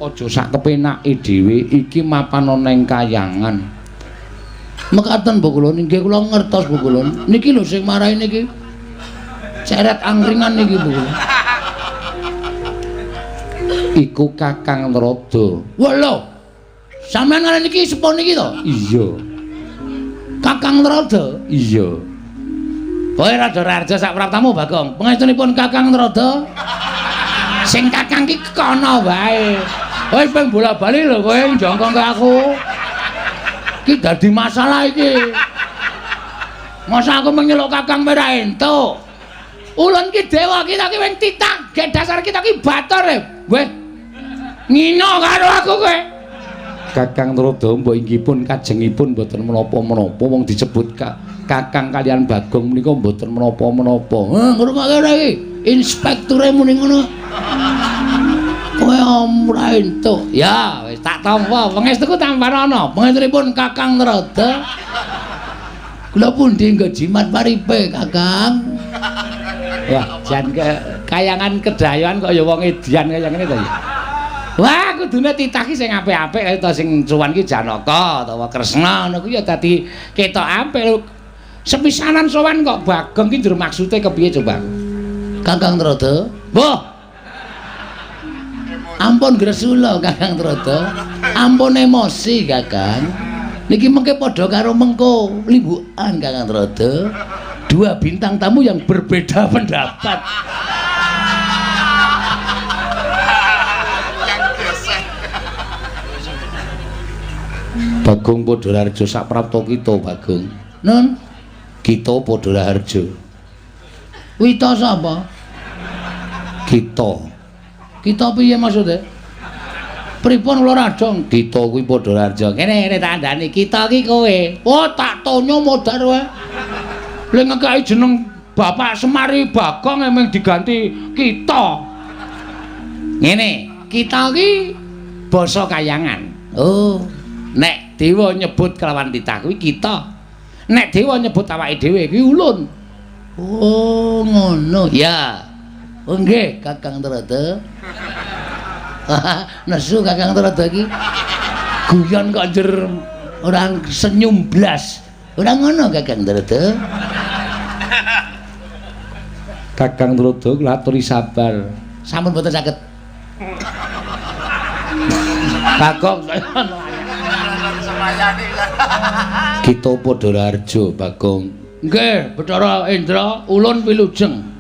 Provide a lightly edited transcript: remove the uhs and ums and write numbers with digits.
Aja sak kepenake dhewe iki mapan ana ing kayangan. Mekaten Bu kula nggih kula ngertos Bu kula. Niki lho sing marahi niki. Ceret angkringan niki Bu kula. Iku Kakang Narada. Wah lho. Sampeyan ngene niki sepuh niki to? Iya. Kakang Narada? Iya. Kowe Rada Raharja sak praptamu Bagong. Pangestunipun Kakang Narada. Sing kakang ki kono wae. Kowe ping bola-bali lho kowe njongkong ke aku. Ki dadi masalah iki. Masa aku menyeluk kakang ora entuk. Ulun ki dewa kita ki wing titah, gek dasar kita ki bator e. Weh. Ngino karo aku kowe. Kakang Narada mbok inggih pun kajengipun mboten menapa-menapa wong disebut Kakang kalian Bagong menika mboten menapa-menapa. Heh, ngrungokke ora iki? Inspekture muni ngono. Kowe ora entuk. Ya, wis tak tampa. Pangestuku tampanana. Pangestunipun Kakang Narada. Kula pundi nggo jimat paripe, Kakang? Wah, jan kayangan kedayoan kok ya wong edian kaya ngene to ya. Wah, kudune titah ki sing apik-apik kaya ta sing cuwan ki Janaka utawa Kresna ngono kuwi ya dadi ketok apik. Sepisanan sowan kok Bagong ki njur maksude kepiye coba? Kakang Narada. Mbah. Ampun gresula Kakang Narada. Ampun emosi Kakang. Niki mengke padha karo mengko limbukan Kakang Narada. Dua bintang tamu yang berbeda pendapat. Bagong Padha Raharja sak prapta kita Bagong. Nun, kita Padha Raharja. Wita sapa? Kita. Kita piye maksude? Pripun kula radong? Kita kuwi Padha Raharja. Kene kene tak kandhani, kita ki kowe. Oh, tak tonyo modar wae. Le ngekeki jeneng Bapak Semari Bagong emeng diganti kita. Ngene, kita ki basa kayangan. Oh, nek dewa nyebut kelawan titah kuwi kita. Nek dewa nyebut awake dhewe kuwi ulun. Oh, ngono. Ya. Oh nggih, Kakang Narada. Nesu Kakang Narada iki. Guyon kok njer ora senyum blas. Ora ngono Kakang Narada. Kakang Narada kula aturi sabar. Sampun mboten saged. Bagong saya Kita Padha Raharja Bagong. Nggih, Bathara Indra, ulun wilujeng.